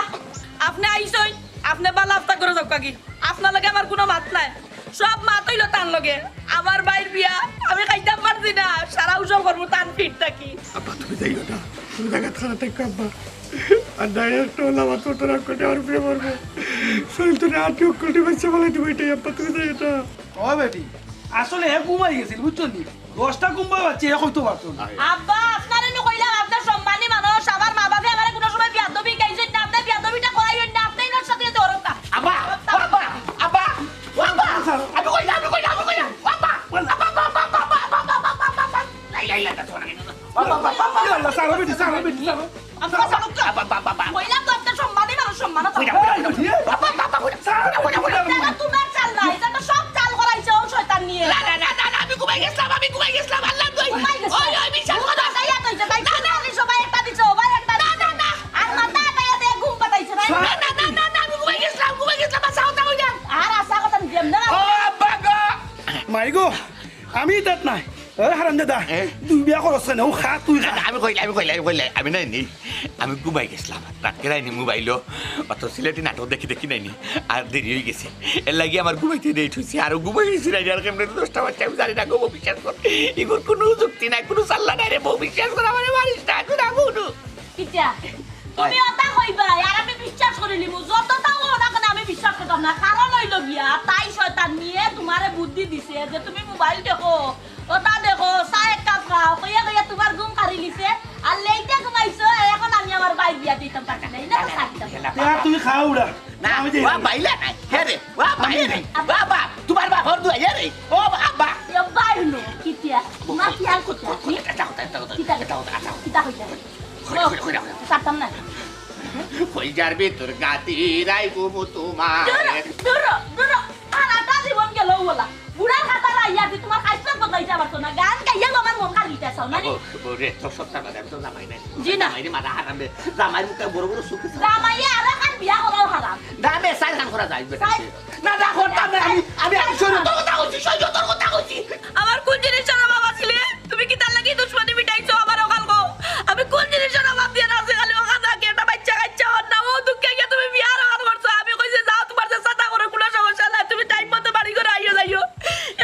আপনে আইছইন, আপনে বালা আফতা করে যাউক্কা গি। আপনার লগে আমার কুনু মাত নাই, সব মাত অইলো তান লগে। আমার ভাইর বিয়া আমি খাইতাম পারছি না, সারা উসব করমু তান ফিট থাকি। আব্বা, তুমি যাইও না, তুমি জাগাত খাড়া থাকো আব্বা। আর direct হলো আমার ছোট রাগ করে আমার উপরে পড়বো। শরীর তো আটি উক্কলটি বাচ্চা বলে তুমি এটাই আব্বা, তুমি যাইও না। ও বেটি, আসলে হে ঘুমাই গেছিল, বুঝছো নি? দশটা ঘুম বাজছে, হে কইতো পারতো না। আব্বা, আপনারে নু কইলাম, আপনার সম্মানী মানুষ, আমার মা বাপে আমারে কুনু সময় বিয়াদবি শিখাইছইন না, আপনে বিয়াদবিটা করাইন না, আপনে ইনার সাথে যে অরতা। আব্বা, আব্বা, আব্বা, আব্বা, আমি কইলাম, আমি কইলাম, আমি কইলাম, আব্বা, আব্বা, আব্বা। লা ইলাহা ইল্লাল্লাহ, সুবহানাল্লাহ। আব্বা, আব্বা, আব্বা, আল্লাহ, ছাড়ো বেটি, ছাড়ো বেটি, ছাড়ো। আব্বা, ছাড়ো তো। আব্বা, আব্বা, আব্বা। কইলাম তো, আপনার সম্মানী মানুষ, সম্মান আছে। কইলাম, কইলাম, কইলাম। আব্বা, আব্বা, আব্বা, কইলাম। ছাড়ো, কইলাম, কইলাম। এটা তো তোমার চাল না, এটা তো সব চাল করাইছে ও শয়তান নিয়ে। না, না, না, না, না, আমি ঘুমাই গেছিলাম, আমি ঘুমাই গেছিলাম, আল্লাহ গো। ঘুমাই গেছো? ওই, ওই, বিশ্বাস করো। ঘুম পাতাইয়া তো হইছে, তাই না, না। না, না, না, না। আর মাথা আটাইয়া দিয়ে ঘুম পাতাইছে, তাই না? না, না, না, না, না, আমি ঘুমাই গেছিলাম, ঘুমাই গেছিলাম, বাচ্চা কথা কইলাম। আর আশা কথা দিলাম না। ও, আব্বা গো। মাই গো, আমি তাত নাই। এ হারামজাদা, এ? তুই বিয়া করছ না, ও খা, তুই খা। না, না, আমি কইলে, আমি কইলে, আমি কইলে, আমি নাই নি। আমি ঘুমাই গেছিলাম। রাতকে নাই নি মোবাইলও। অত সিলেটি নাটক দেখি দেখি নাই নি। আর দেরি হয়ে গেছে। এর লাগি আমার ঘুমাইতে দেরি হইছে। আরো ঘুমাই গেছি না, আর কেমনে দশটা বাজছে, আমি জানি না, গো, বিশ্বাস কর। এগুর কোনো যুক্তি নাই, কোনো চাল্লা নাই রে, বউ, বিশ্বাস কর, আমারে মারিস না, এখন আগুন। কিতা? তুমি ওটা কইবায়, আর আমি বিশ্বাস করি লিমু। যতটা ও না কেন আমি বিশ্বাস করতাম না। কারণ হইল গিয়া, তাই শয়তান নিয়ে তোমারে বুদ্ধি দিছে যে তুমি মোবাইল দেখো, ওটা দেখো, চা এক কাপ খাও, কইয়া কইয়া তোমার ঘুম কাড়ি লিছে। আর লেইটে ঘুমাইছো, এখন আমি আমার ভাইর বিয়া দিতাম পারছি না। এই না তো চা দিতাম। তে আর তুমি খাও উড়া। না, আমি যাই। ওয়া বাইলা নাই। হে রে, ওয়া বাইরে নাই। বাবা, তোমার বাপ হর দুয়া, হে রে। ও বাবা। এ ভাই নো, কিতা? মা কি আর করতে? এটা কথা, এটা কথা, কিতা? এটা কথা, এটা কথা। কিতা কইতা? কইরা, কইরা, কইরা, কইরা। পারতাম না। কই যার ভিতর গাতি রাইবো তোমার। দূর, দূর, দূর। বলা, বুড়ার খাতারা আইয়া যে তুমার খাইছলত বদলাইতা পারছো না, গান গাইয়া তো আমার মন খালি দিতা চাও না নি? ও, বউ রে, তোর সবটা বাদে, আমি তো জামাই নাই। জি না। জামাই রে, মাথা হারাম রে। জামাই মুখে বড় বড় চোখ আছে। জামাইয়ে আরো খান বিয়া করাও হারাম। না, বে, চাইর খান করা যায়, বেটা। চাইর না, না, করতাম না, আমি, আমি, আমি শরীয়তর কথা কইছি, শরীয়তর কথা কইছি। আমার কোন জিনিসর অভাব আছিল? তুমি কিতার লাগি দুশমনি মিটাইছো আমার অকাল গো? আমি কোন জিনিসর অভাব দিয়া না আছে খালি অকাল থাকি একটা বাচ্চা কাচ্চা অর না, ও দুঃখে গিয়া তুমি বিয়ার অকাল করছো। আমি কইছি, "যাও, তুমার যে চাচা করে কুনু সমস্যা নাই, তুমি টাইম মতো বাড়ি ঘরো আইয়া যাইও।"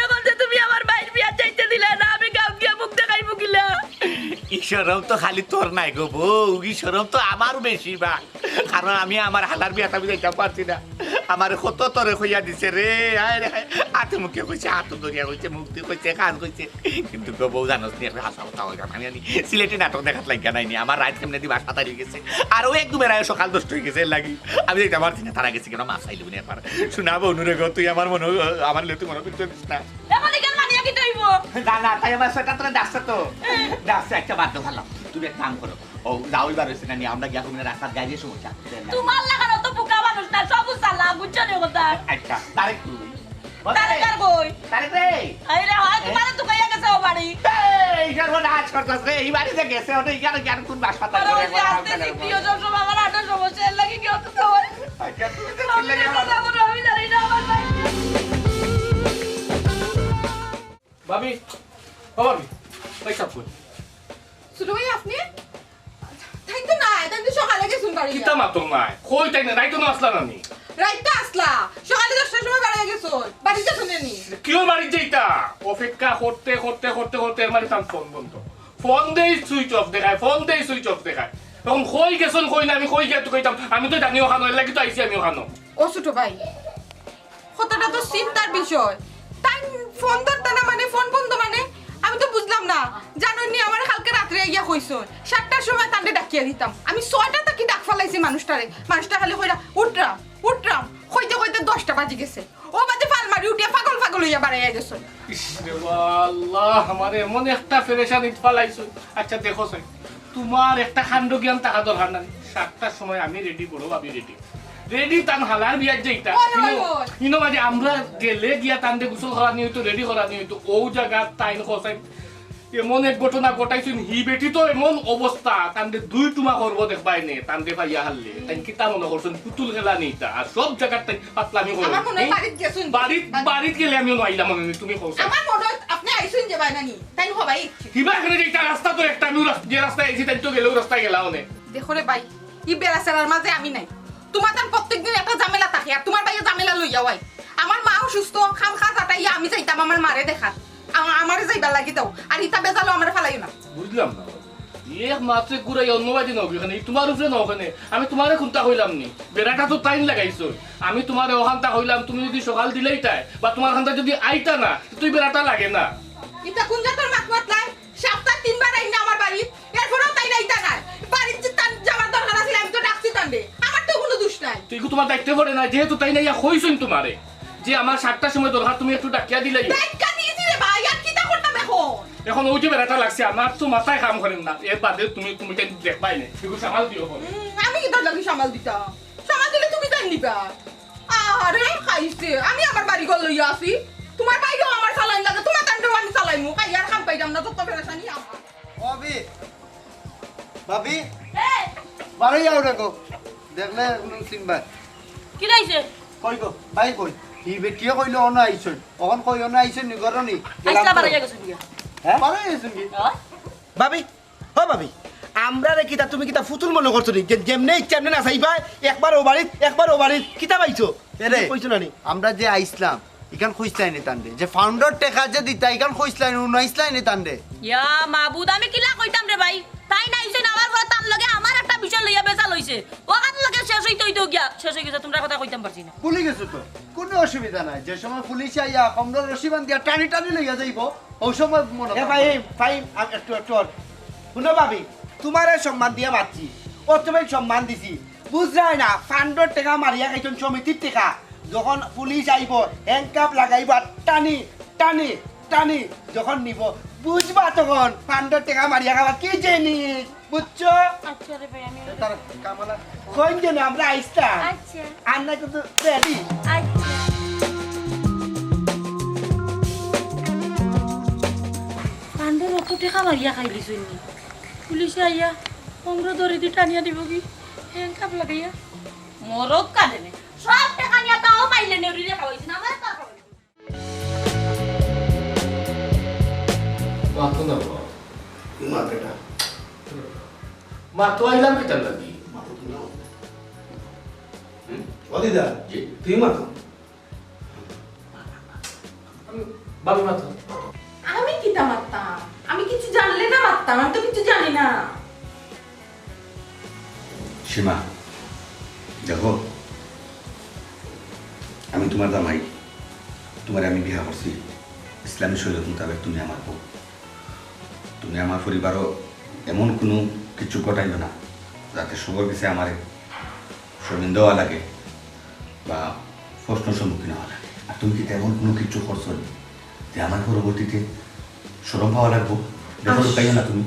এখন যে তুমি আমার ভাইর বিয়াত যাইতে দিলে না, আমি গাঁও গিয়া মুখ দেখাইমু কিলা? ই শরম তো খালি তোর নাই গো বউ, ই শরম তো আমারও বেশি বা। কারণ আমি আমার হালার বিয়াত আমি যাইতাম পারছি না। আমারে কত তরে কইয়া দিছে রে, আয় রে, আয়। আতে মুখে কইছে, আতো ধরিয়া কইছে, মুখ দি কইছে, কান কইছে। কিন্তু গো বউ জানোস নি, একটা হাছা কথা কইতাম। আমি আনি সিলেটি নাটক দেখাত লাগিয়া নাইনি। আমার রাইত কেমনে দি বাসা তারি গেছে। আর ও একদম এরায় সকাল দশটা অই গেছে, এর লাগি। আমি যাইতাম পারছি না, তারা গেছে কেন মাছ খাইলু নি একবার। শোনা বউ নুরে গো, তুই আমার মনে, আমার লে তুই মনে করতে দিস না। এখন এখান মানিয়া কি তৈব? না, না, তাই আমার সেটা তোরা ডাকছে তো। ডাকছে, একটা বাদ দাও, ভালো। তুমি এক কাম করো। ও, যাও, এবার হইছে না নি, আমরা গিয়া ঘুমিয়ে রাস্তার গাড়ি সমস্যা। তোমার লাগানো তো বোকা মানুষ না, সব চালা, বুঝছো নি কথা? আচ্ছা, তারেক কই? তারেক আর কই? তারেক রে। এই রে, হয় তোমার তো কইয়া গেছে ও বাড়ি। এই, সর্বনাশ করতাস রে, এই বাড়িতে গেছে, ওটা এখানে কেন কোন বাসা তার আরে, করে ওই যে একবার আস্তে আনতে ঠিক লাগবে? দিও, সব সময় আমার আটো সমস্যা, এর লাগি কি হতো তো হয়? আচ্ছা, তুমি তো আমি চিল্লাই তো আমার যাবো না, আমি জানি না আমার ভাই। ভাবি, ও ভাবি, ওই সব কই? ছোট ভাই, আপনি? তাই তো নাই, তাই তো সকালে গেছুন বাড়ি। কিতা মাতো নাই? কই তাই না? রাইতো না আসলা না নি? রাইতো আসলা। সকালে দশটার সময় বাড়ি গেছুন। বাড়ি গেছুন নি? কিও বাড়ি যাইতা? অপেক্ষা করতে, করতে, করতে, করতে এর মানে তার ফোন বন্ধ। ফোন দেই সুইচ অফ দেখায়, ফোন দেই সুইচ অফ দেখায়। এখন কই গেছুন, কই না, আমি কই গিয়া তো কইতাম। আমি তো জানি ওখানো, এর লাগি তো আইছি আমি ওখানো। ও ছোট ভাই, কতটা তো চিন্তার বিষয়। তাই ফোন ধরতা না মানে, ফোন বন্ধ মানে? আমি তো বুঝলাম না। জানোনি, আমার কালকে রাত্রে আইয়া কইছইন, সাতটার সময় তানরে ডাকিয়া দিতাম। আমি ছয়টা থাকি ডাক ফালাইছি মানুষটারে, মানুষটা খালি কইরা, "উঠরাম, উঠরাম।" কইতে কইতে দশটা বাজি গেছে। ও বাদে ফাল মারি উঠিয়া পাগল পাগল অইয়া বাড়াইয়া গেছইন। ইস রে আল্লাহ, আমারে এমন একটা পেরেশানিত ফালাইছো। আচ্ছা দেখো চাই, তোমার একটা কাণ্ড জ্ঞান থাকা দরকার না। সাতটার সময় আমি রেডি, বড় ভাবি রেডি। রেডি তান হালার বিয়াত যাইতা। ওই, ওই, ইনো, ওই। ইনো মাঝে আমরা গেলে গিয়া তানরে গোসল করানি অইতো, রেডি করানি অইতো। ও জাগাত তাইন খোঁজাই এমন এক ঘটনা ঘটাইছইন, হি বেটি তো এমন অবস্থা, তানরে দুই টুমা করবো দেখবায় নে, তানরে পাইয়া হারলে। তাইন কিতা মনে করছইন, পুতুল খেলা নি ইতা? আর সব জাগাত তাইন পাতলামি করইন। আমার মনে হয় বাড়িত গেছইন। বাড়িত, বাড়িত গেলে আমিও নাইলাম মনে হয়, তুমি কও চাই। আমার মনে হয় আপনি আইছইন যে বাইনা নি, তাইন হবাই। হিবা এখানে যে একটা রাস্তা তো একটা, আমিও রাস-, যে রাস্তায় আইছি, তাইন তো গেলেও রাস্তায় গেলা অনে। দেখো রে ভাই, ই বেড়াছেড়ার মাঝে আমি নাই। তোমার তান প্রত্যেক দিন একটা ঝামেলা থাকে, আর তোমার ভাইয়ে ঝামেলা লইয়া আয়। আমার মা অসুস্থ, খাম খা জাটাইয়া আমি যাইতাম আমার মারে দেখাত। আমা-, আমারে যাইবার লাগি দাও, আর ইতা বেজালো আমারে ফালাইও না। বুঝলাম না বাবা। এক মাত্রে ঘুরাই অন্য বাড়ি নাও কেনে, তোমার উপরে নাও কেনে? আমি তোমারে কোনটা কইলাম নি? বেড়াটা তো তাইন লাগাইছো। আমি তোমারে অখানটা কইলাম, তুমি যদি সকাল দিলেই তাই, বা তোমার খানটা যদি আইতা না, তুই বেড়াটা লাগে না। ইতা কোন জাতর মাত মাতলাই? সপ্তাহ তিনবার আইন না আমার বাড়ি, এরপরেও তাইন আইতা নায়। বাড়িত যে তান যাওয়ার দরকার আছিল, আমি তো ডাকছি তানরে। আমার তো কোনো দোষ নাই। তো এগু তোমার দায়িত্ব পড়ে না, যেহেতু তাইন আইয়া কইছইন তোমারে যে আমার সাতটার সময় দরকার, তুমি একটু ডাকিয়া দিলাই। ডাকিয়া দিয়েছি রে ভাই, আর কিতা করতাম এখন? এখন ওই যে বেড়াটা লাগছে, আমার তো মাথায় কাম করেন না। এর বাদে তুমি, তুমি তাই দেখবাই না, এগু সামাল দিও এখন। হুম, আমি কিতার লাগি সামাল দিতাম? সামাল দিলে তুমি তাই নিবা। আরে খাইছে, আমি আমার বাড়ি ঘর লইয়া আছি। তোমার বাইরেও আমার চালাইন লাগে, তোমার তান্ডেও আমি চালাইমু। খাইয়ার কাম পাইতাম না, যত পেরেশানি আমার। ভাবি, ভাবি, এই! বাড়ি যাও না গো। দেখলে কোনো চিনবা। কি হইছে? কই গো, ভাই কই? ই বেটিয়ে কইলো অনো আইছইন। অখন কই অনো আইছইন নি, ঘরো নি? আইসলা বাড়ি গেছইন গিয়া। হ্যাঁ? বাড়ি গেছইন কি? হ্যাঁ? ভাবি, ও ভাবি, আমরারে কিতা তুমি কিতা ফুতুল মনে করছো নি? যে যেমনে ইচ্ছা এমনে নাচাইবা, একবার ও বাড়িত, একবার ও বাড়িত, কিতা পাইছো? এরে, কইছো না নি? আমরা যে আইসলাম, ইখান কইছলায় নি তানরে? যে ফাউন্ডর টেকা যে দিতা, ইখান কইছলায় নি, উনাইছলায় নি তানরে? ইয়া মাবুদ, আমি কিলা কইতাম রে ভাই? তাইন আইছইন আমার ঘরো, তান লগে আমার একটা বিষয় লইয়া বেজাল অইছে। অখান লগে শেষ অইতে অইতে গিয়া শেষ অই গেছে, তোমরার কথা কইতাম পারছি না। ভুলি গেছো তো, কোনো অসুবিধা নাই। যে সময় পুলিশ আইয়া কমরর রশি বান্ধিয়া টানি টানি লইয়া যাইবো, অউ সময় মনে এ করো। ফাহিম, ফাহিম, আ, একটু, একটু অর। হুনো ভাবি, তুমারে সম্মান দিয়া মাতছি, অত ভাই সম্মান দিছি, বুঝরায় না, ফান্ডর টেকা মারিয়া খাইছইন সমিতির টেকা, যখন পুলিশ আইবো, হ্যান্ডকাফ লাগাইবো, আর টানি, টানি, টানি যখন নিবো, বুঝবা তখন ফান্ডর টেকা মারিয়া খাওয়া কি জিনিস। বুঝছো? আচ্ছা রে ভাই, আমি তার কামালা কইন যেন আমরা আইসতাম। আচ্ছা। আর না কিন্তু রেডি। আচ্ছা। কামারিয়া খাইলিছইন নি? পুলিশে আইয়া অমরো দড়ি দি টানিয়া দিবো কি? হ্যান্ডকাফ লাগাইয়া। মরক কাঁদে নে। সব টেকা নিয়া তাও পাইলে নেউরি রে খাওয়াইছে না, আমার তো আর খাওয়াইছে না। মাতো না বাবা। কি মাত এটা? মাতো আইলাম কিতার লাগি? মাতো তুমি না। হুম? ও দিদা, জি। তুমি মাতো। আমি, ভাবি মাতো। আমি কিতা মাততাম? আমি কিছু জানলে না মাততাম, আমি তো কিছু জানি না। সীমা, দেখো, আমি তুমার জামাই, তুমারে আমি বিয়া করছি, ইসলামী শরীয়ত মোতাবেক তুমি আমার বউ। তুমি আমার পরিবারও এমন কুনু কিছু ঘটাইও না, যাতে সবর গেছে আমারে শর্মিন্দা অওয়া লাগে বা প্রশ্নর সম্মুখীন অওয়া লাগে। আর তুমি কিতা এমন কুনু কিছু করছো নি যে আমার পরবর্তীতে শরম পাওয়া লাগবো? দেখো, আস- লুকাইও না তুমি।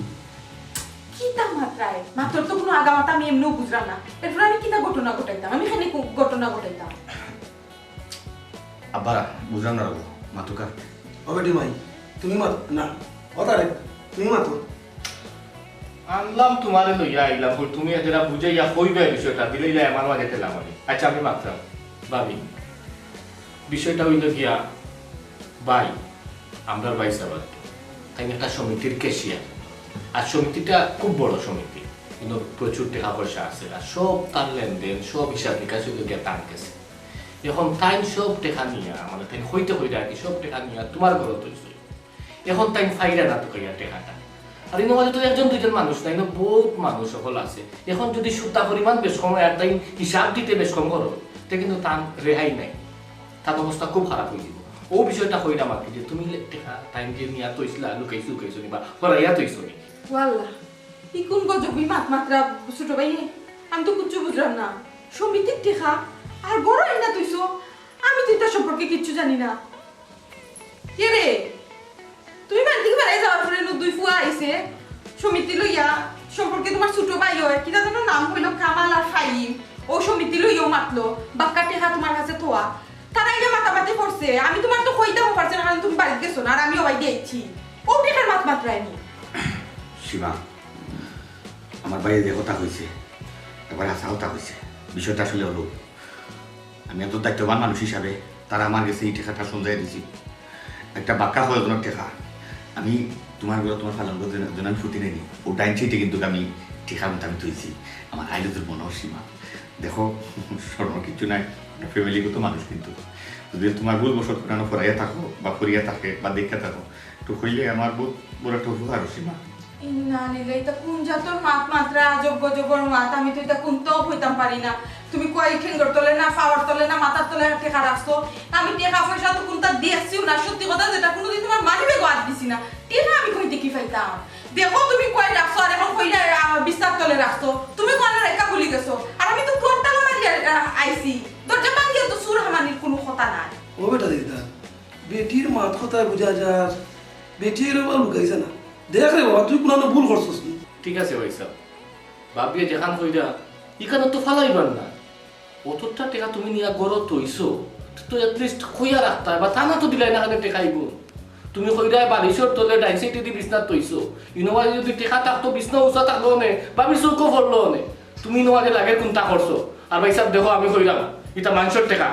কিতা মাতরায়? মাতর তো কুনু আগামাথা আমি এমনেও বুঝরাম না। এরপর আমি কিতা ঘটনা ঘটাইতাম? আমি কেনে কু-, ঘটনা ঘটাইতাম? আব্বা, বুঝরাম না রে, মাতুক্কা। ও বেটি মাই, তুমি মাতো না। ও তারেক, তুমি মাতো। আনলাম তুমারে লইয়া আইলাম, কই তুমি এদেরা বুঝাইয়া কইবায় বিষয়টা, দিলাইলা আমার মাঝে ঠেলা মারি। আচ্ছা, আমি মাতরাম। ভাবি, বিষয়টা অইলো গিয়া, ভাই, আমরার ভাইসাব, তাইন একটা সমিতির ক্যাশিয়ার। আর সমিতিটা খুব বড় সমিতি, কিন্তু প্রচুর টেকা পয়সা আছে। আর সব তান লেনদেন, সব হিসাব নিকাশ অইলো গিয়া তান গেছে। এখন তাইন সব টেকা নিয়া, মানে, তাইন কইতে কইরা আর কি, সব টেকা নিয়া তুমার ঘরো থইছে। এখন তাইন পাইরা না তুকাইয়া টেকাটা। আর ইনো মাঝে তো একজন দুইজন মানুষ না, ইনো বউত মানুষ অকল আছে। এখন যুদি সুতা পরিমাণ বেশকম অয় আর তাইন হিসাব দিতে বেশকম করো, তে কিন্তু তান রেহাই নাই, তান অবস্থা খুব খারাপ অইযিবো। অউ বিষয়টা কইরাম আর কি, যে তুমি লে-, টেকা তাইন যে নিয়া থইছলা, লুকাইছো, লুকাইছো নি বা হরাইয়া থইছো নি? ওয়াল্লাহ, ই কুন গজবি মাত মাতরা ছোট ভাইয়ে? আমি তো কিচ্ছু বুঝরাম না। সমিতির টেকা আর ঘরো আইনা থইছো, আমি তো ইতা সম্পর্কে কিচ্ছু জানি না। কে রে? তুমি বাড়ি থাকি বারই যাওয়ার পরে নু দুই ফুয়া আইছে, সমিতি লইয়া, সম্পর্কে তুমার ছোট ভাই অয়, কিতা যেন নাম অইলো কামাল আর ফাহিম, অউ সমিতি লইয়াও মাতলো, বাক্কা টেকা তুমার কাছে থোয়া। তারা ইলা মাতামাতি করছে, আমি তুমারে তো কইতামও পারছি না, কারণ তুমি বাড়িত গেছো না, আর আমি অবায়দি আইছি। অউ টেকার মাত মাতরায় নি। সীমা, আমার ভাইয়ে যে কথা কইছে, একবারে হাছা কথা কইছে। বিষয়টা আসলে অইলো, আমি একজন দায়িত্ববান মানুষ হিসাবে তারা আমার গেছে ই টেকাটা সমঝাইয়া দিছে। একটা বাক্কা কয়জনর টেকা। আমি তুমার ঘরো তুমার ফালান ঘরো যেন, যেন আমি ফুটি নেইনি। অউ ডাইন সাইডে কিন্তু আমি টেকা মোতাবেক থইছি। আমার আইলে তোর মনে হয় সীমা। দেখো, স্বর্ণ কিচ্ছু নাই। আমরা ফ্যামিলিগত মানুষ কিন্তু। যুদি তুমার ভুলবশত কুনানো হরাইয়া থাকো, বা হরিয়া থাকে, বা দেখিয়া থাকো, তো কইলে আমার বউত বড় একটা উপকার অইছে, মা। ইন্না লিল্লাহ, ইতা কুন জাতর মাত মাতরা, আজব গজবর মাত, আমি তো ইতা কুন্তাও কইতাম পারি না। তুমি কই ঠেঙ্গর তলে না, পাওর তলে না, মাথার তলে টেকা রাখছো? আমি টেকা পয়সা তো কুন্তা দেখছিও না, সত্যি কথা যেটা কুনুদিন তুমার মানি ব্যাগও আত দিছি না। টেকা আমি কই থাকি পাইতাম? দেখো তুমি কই রাখছো, আর এখন কইরা, আহ, বিছনার তলে রাখছো। তুমি কুনানো রাখিয়া ভুলি গেছো, আর আমি তো ঘর তালা মারিয়া, আহ, আইছি। দরজা ভাঙ্গিয়া তো চুর হামানির কুনু কথা নাই। ও বেটা দিদা, বেটির মাত কথায় বুঝা যার, বেটি এর বাবা লুকাইছে না। দেখ রে বাবা, তুই কুনানো ভুল করছস নি। ঠিক আছে ভাইসাব, ভাবিয়ে যেখান কইরা, ইখানো তো ফালাইবার না। অতটা টেকা তুমি নিয়া ঘরো থইছো, তো at least কইয়া রাখতায়, বা তানা তো দিলায় না, কেনে টেকা আইবো। তুমি কইরায় বালিশর তলে ডাইন সাইডেদি বিছনাত থইছো, ইনো মাঝে যুদি টেকা থাকতো, বিছনা উঁচা থাকলো অনে, ভাবির চউখো পড়লো অনে। তুমি ইনো মাঝে লাগের কুন্তা করছো। আর ভাইসাব দেখো, আমি কইরাম, ইতা মানষর টেকা।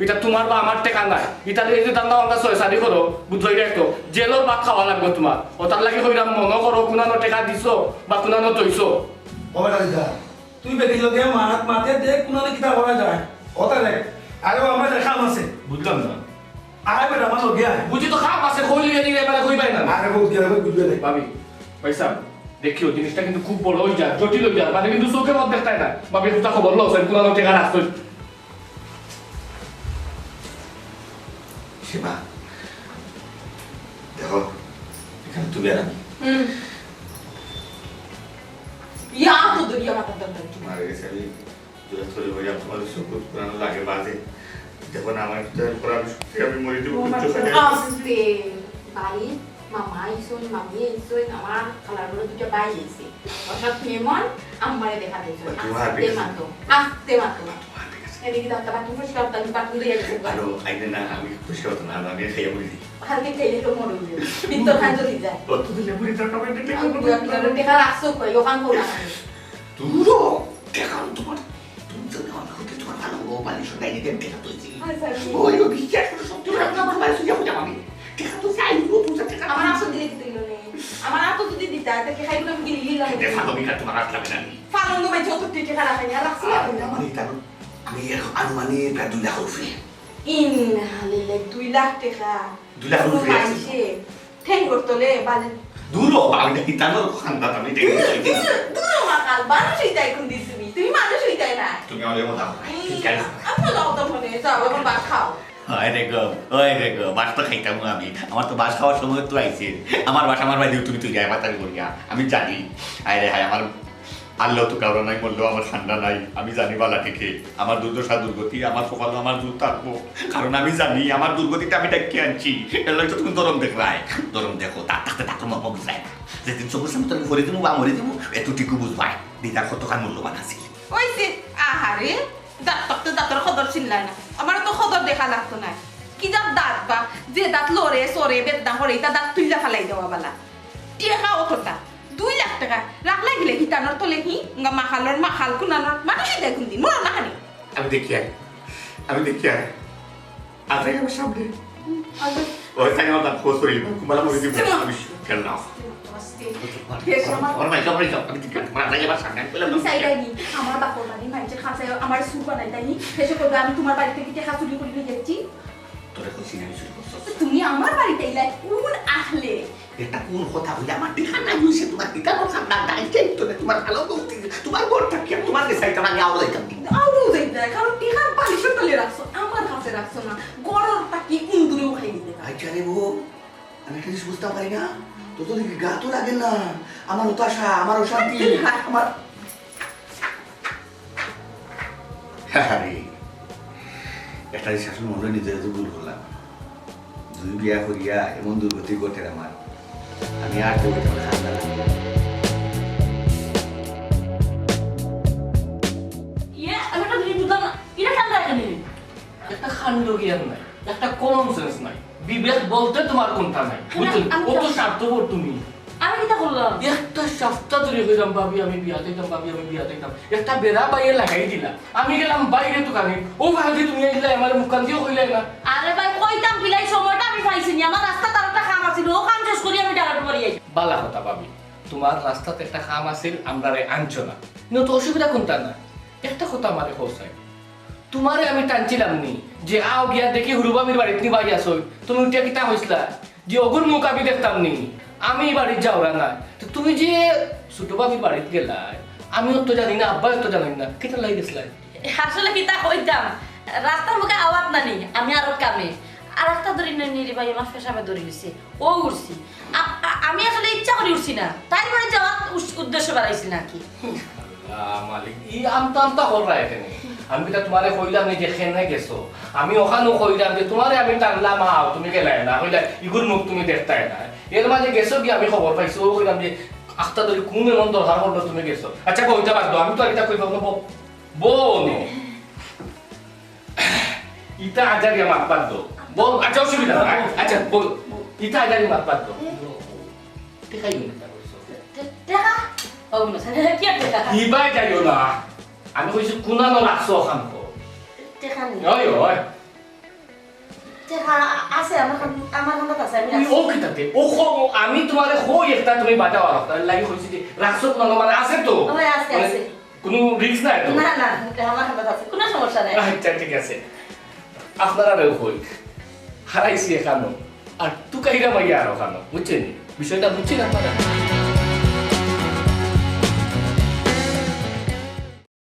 ইতা তুমার বা আমার টেকা নায়। ইতা লইয়া যে ধান্দা বান্দা ছয় চারি করো, বুঝছো, ইটা তো জেলর ভাত খাওয়া লাগবো তুমার। অতার লাগি কইরাম, মনো করো কুনানো টেকা দিছো বা কুনানো থইছো। ও বেটা দিদা, তুই বেটির লগে মাত মাতে দেখ কুনানো কিতা করা যায়। ও তারেক, আরে ও আমার কাম আছে। বুঝলাম না। আরে বেটা, আমার লগে আয়। বুঝি তো কাম আছে, কইলে এবারে কইবায় না। আরে বউ, দিয়া বুঝবে না। ভাবি, ভাইসাব, দেখিও জিনিসটা কিন্তু খুব বড় অই যায়, জটিল অই যায়, মানে কিন্তু চউখে মত দেখতায় না। ভাবি, একটা খবর লও, স্যার, কুনানো টেকা রাখছইন। সীমা, দেখো, ইখান তুমি আর আমি। হুম। ইয়া তো দরিয়া মাথার দরকার কি? তুমার গেছে আমি জোরে ধরে বলি, আমি তুমার সব কুনানো লাগে বাজে। দেখো না, আমার একটু help করো, আমি সত্যি আমি মরে যাবো, ও আমার কিচ্ছু খাই না। আস্তে, বাড়ি মামা আইছইন, মামি আইছইন, আমার খালার ঘরো দুইটা ভাই আইছে। অর্থাৎ মেহমান, আম্মারে দেখা দিছে। ওই, তুমার আস্তে বিকাশ। মাতো, আস্তে মাতো। তুমার বিকাশ। এদিকে দাঁতটা বাকি পরিষ্কার করতে আমি বাকি দিয়ে গেছি। আরো আইনে না, আমি পরিষ্কার করতাম না, আমি খাইয়া বলি দিই। হালকা খেয়ে তো মরে উঠবে। ভিতর খান চলে যায়। অত দিলে বুড়ি তোর টমেটো আমি দুই হাজার টাকা রাখছো কই? ওখান কোন আছে? দূরও, টেকা তোমার, তুমি তো আমার হতে তোমার ভালো গো, বালি সব গাইনি দেন টেকা তো দিই। ওই, ওই, বিশ্বাস করে সব তুমি আমার বাড়ি সুজা ফুজা আমি। টেকা তো চাই, ও বুঝা টেকা আমার আসল দিয়ে দিতে হইল নে। আমার আতো যদি দিতা, তাকে খাই করে আমি গিলি গিলাম। দেখো, আমি কার তোমার আসলাম না। ফালুঙ্গো ভাই যত টিকে খারাপ হয়, আর রাখছি না। আমার এটা আমি এখন আনুমানিক প্রায় দুই লাখ রুপি। ইন্নালিল্লাহ, দুই লাখ টাকা। দুই লাখ রুপি আছে। মাইসে ঠেঙ্গর তলে বাজে। দূর হ, আমি দেখি তানোর খান্দা আমি দেখি। দূর, দূর হ, মাকাল, মানুষ হইতাই কোন দিন তুমি? তুমি মানুষ হইতাই না। তুমি আমার মতো আমার ঠিক আছে। আমি তো যাও তো মনে, যাও, এখন ভাত খাও। হয় রে গো, ওই রে গো, ভাত তো খাইতাম আমি। আমার তো ভাত খাওয়ার সময় তো আইছে। আমার ভাত আমার বাইরে তুমি তুই যায় মাতাল করিয়া। আমি জানি। আয় রে হায়, আমার আল্লাহ তো কারো নাই, মরলেও আমার ঠান্ডা নাই। আমি জানি বালা ঠিকই। আমার দুর্দশা দুর্গতি, আমার কপালো আমার জুর থাকবো। কারণ আমি জানি আমার দুর্গতিটা আমি ডাকিয়া আনছি। এর লাগি তো তুমি দরম দেখরায়। দরম দেখো, তার থাকতে তার মর্ম বুঝায় না। যেদিন চোখের সামনে তোর করে দিমু বা মরে দিমু, এতটুকু বুঝবায়। দিদার কতখান মূল্যবান আছে। ওই যে, আহারে, দাঁত পাকতে দাঁতর খদর চিনলায় না। আমার তো খদর দেখা লাগতো না। কি দাঁত দাঁত বা, যে দাঁত লড়ে, সরে, বেদনা করে, এটা দাঁত তুইলা ফালাই দেওয়া বালা। টেকা অতটা, দুই লাখ টাকা, রাখলাই গেলে হিতানোর তলে হি, গা মাখালোর মাখাল কুনানোর, মানুষই দেখুন দিন, মরো না খালি। আমি দেখি আয়, আমি দেখি আয়। আজ আমার সামনে। ওই সাইন আমার দাঁত খোঁজ করি, কুমালা মরে দিব, আমি খেললাম। আমার ভাই সব, আমি ঠিক আছে, আমার ভাই আমার সামনে, আমি বললাম, তুমি চাইলাই নি, আমার বাপর বাড়ি মাইনষের খাঁচায় আমার সুর বানাই তাই নি, শেষে করবে আমি তোমার বাড়ি থেকে টেকা চুরি করে নিয়ে যাচ্ছি। তোরা কইছি না, আমি চুরি করছি। তুমি আমার বাড়িতে এলাই কোন আহলে? এটা কোন কথা হইলে আমার টেকা নাই হইছে, তোমার টেকা তো খান্দা নাই, সেই তো না, তোমার ভালো বলতে, তোমার ঘর থাকি আর তোমার গেছে এটা আমি আওড়াইতাম। আউড়াও যাইতে, কারণ টেকা বালিশের তলে রাখছো, আমার কাছে রাখছো না, গরর পাখি ইন্দুরেও খাই দিতে পারে। আচ্ছা রে বউ, আমি একটা জিনিস বুঝতে পারি না, তোর তো দেখি গা তো লাগে না, আমার হতাশা, আমার অশান্তি, আমার আরে, একটা জিনিস আসলে মনে হয় নিজের তো ভুল করলাম। দুই বিয়া করিয়া এমন দুর্গতি ঘটে আমার। আমি আর কেউ এটা খান্দা লাগবে না। ইয়ে, আমি একটা জিনিস বুঝলাম না। এটা কান্দা কেন? একটা কাণ্ড জ্ঞান নাই, একটা কমন সেন্স নাই, বিবেক বলতে তোমার কোনটা নাই, বুঝছো? আমি অত স্বার্থপর তুমি। আমি কিতা করলাম? একটা সপ্তাহ ধরে কইলাম, "ভাবি, আমি বিয়াত যাইতাম, ভাবি, আমি বিয়াত যাইতাম।" একটা বেড়া পাইয়ে লাগাই দিলা। আমি গেলাম বাইরে দোকানে, ও ভাবি তুমি আইলা, আমার মুখান দিয়েও কইলাই না। আরে ভাই, কইতাম বিলাই সময়টা আমি পাইছি নি, আমার রাস্তাত আর একটা কাম আছিল, ও কাম শেষ করি আমি ডাকাত বাড়ি আইছি। বালা কথা ভাবি, তোমার রাস্তাত একটা কাম আছিল, আমরারে আনছো না, কিন্তু তো অসুবিধা কোনটা না? একটা কথা আমারে কও চাই, তোমারে আমি টানছিলাম নি যে আও গিয়া দেখি হুরু ভাবির বাড়িত নি ভাই আছো, তুমি উঠিয়া কিতা কইছলা যে অগুর মুখ আমি দেখতাম নি, আমি ই বাড়িত যাওরা না। তো তুমি যে ছোট ভাবির বাড়িত গেলায়, আমিও তো জানি না, আব্বাও তো জানি না, কিতা লাগি গেছলায়? আসলে কিতা কইতাম, রাস্তার মুখে আওয়াত না নি, আমি আরো কামে। আর একটা ধরি না নি রে ভাই, আমার পেশাবে ধরি নিছে, ও উঠছি। আ-, আ-, আমি আসলে ইচ্ছা করি উঠছি না, তাই বাড়ি যাওয়ার উস-, উদ্দেশ্য বাড়াইছি না কি। আল্লাহ মালিক, ই আমতা আমতা কররা এখানে। আমি কিতা তোমারে কইলাম নি যে কেনে গেছো? আমি ওখানো কইলাম যে তোমারে আমি টানলাম, আও, তুমি গেলায় না, কইলা ইগুর মুখ তুমি দেখতায় না। এর মাঝে গেছো কি আমি খবর পাইছি, ও কইলাম যে আখতা ধরি কোন এমন দরকার পড়লো তুমি গেছো। আচ্ছা, বউ, ইটা বাদ দেও, আমি তো আর ইটা কইব না, বউ, বউ নো। ইটা আজারি আমার বাদ দেও। বউ, আচ্ছা, অসুবিধা নাই। আচ্ছা, বউ, ইটা আজারি আমার বাদ দেও। টেকাই দিন, টেকা কইছো। টেকা? বাবু না, স্যার, কি আর টেকা? ইবায় যাইও না। আমি কইছি, কুনানো রাখছো অখানতো। টেকা নেই। ওই, ওই। টেকা আ-, আছে, আমার কাম-, আমার কাছে আছে, আমি তুমি রাখছি। ও কিতাতে? ও খো-, ও আমি তোমারে কই একটা তুমি বাজাও আর একটা লাগি কইছি যে রাখছো কুনানো মানে আছে তো? ওই আছে, মানে আছে। কোনো রিস্ক নাই তো? না, না, আমার কাছে আছে, কোনো সমস্যা নাই। আচ্ছা, ঠিক আছে। আপনারারেও কই। হারাইছি এখানো। আর তুকাইরা মাইয়া আর ওখানো। বুঝছেন? বিষয়টা বুঝছেন আপনারা?